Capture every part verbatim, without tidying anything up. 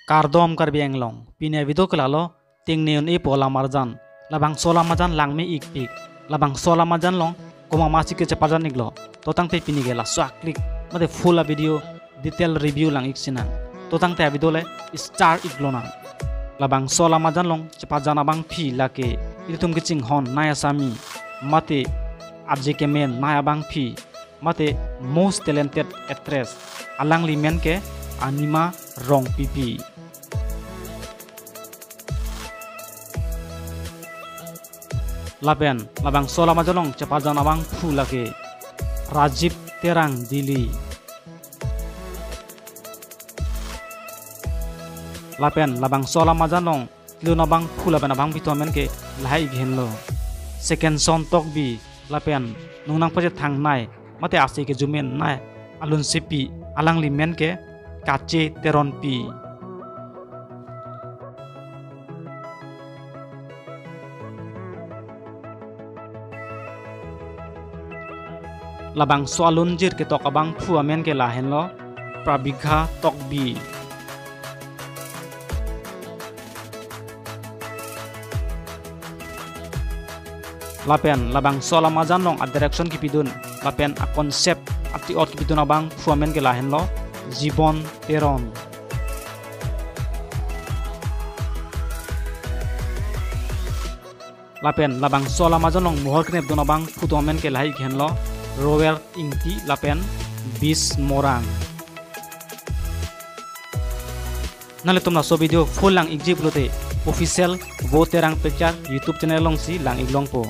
Kardom Karbi Anglong, pini avideo ke lalo, tengne un-epo alam arjan. Labangso alam arjan langme ikpik. Labangso alam arjan along komat masi ke cheparjan iklo. To tangte pini ke laso aklik mate full avideo detail review lang ik sinang. To tangte avideo le start iklonang. Labangso alam arjan along cheparjan abangpi lake ilitum kechinghon nai asami mate arje kemen nai abangpi mate most talented actress, alangli men ke Anima Rongpipi. Lapen labangso alam arjan along cheparjan abangphu lake Rajiv Terang Dili. Lapen labangso alam arjan along kelun abangphu lapen abangpi atum amen ke lahai ik henlo: Second Son Tokbi lapen nungnang pachethang nai mate ase kejumen nai alunsepi, alangli men ke Kache Teronpi. Labangso alunjir ketok abangphu amen ke lahenlo Prabigha Tokbi. Lapen labangso alam arjan along adirection kipidun lapen aconcept ati-ot kipidun abangphu amen ke lahenlo Jibon Teron. Lapen labangso alam arjan along mohor kenepdun abangphu atum amen ke lahai ik henlo Robert Ingti lapen Bis Morang. Nanglitum laso video full lang ikji pulote official Vo Terang Picture YouTube channel alongsi lang iklongpo.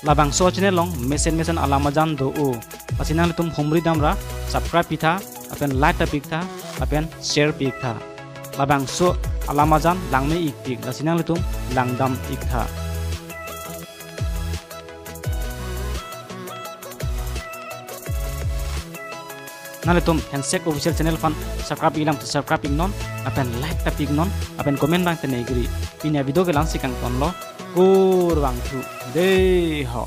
Labangso channel along mesen mesen alam arjan do-o. Lasi nanglitum humri damra subscribe pitha, lapen like ta piktha, lapen share piktha. Labangso alam arjan langme ikpik, lasi nanglitum langdam iktha. Nanglitum Handshake Official Channel aphan subscribe iklang to subscribe iknon, lapen like ta piknon, lapen comment bang tene igri. Pini avideo ke la-ansi kangtonlo, kurvangthu, dei ho.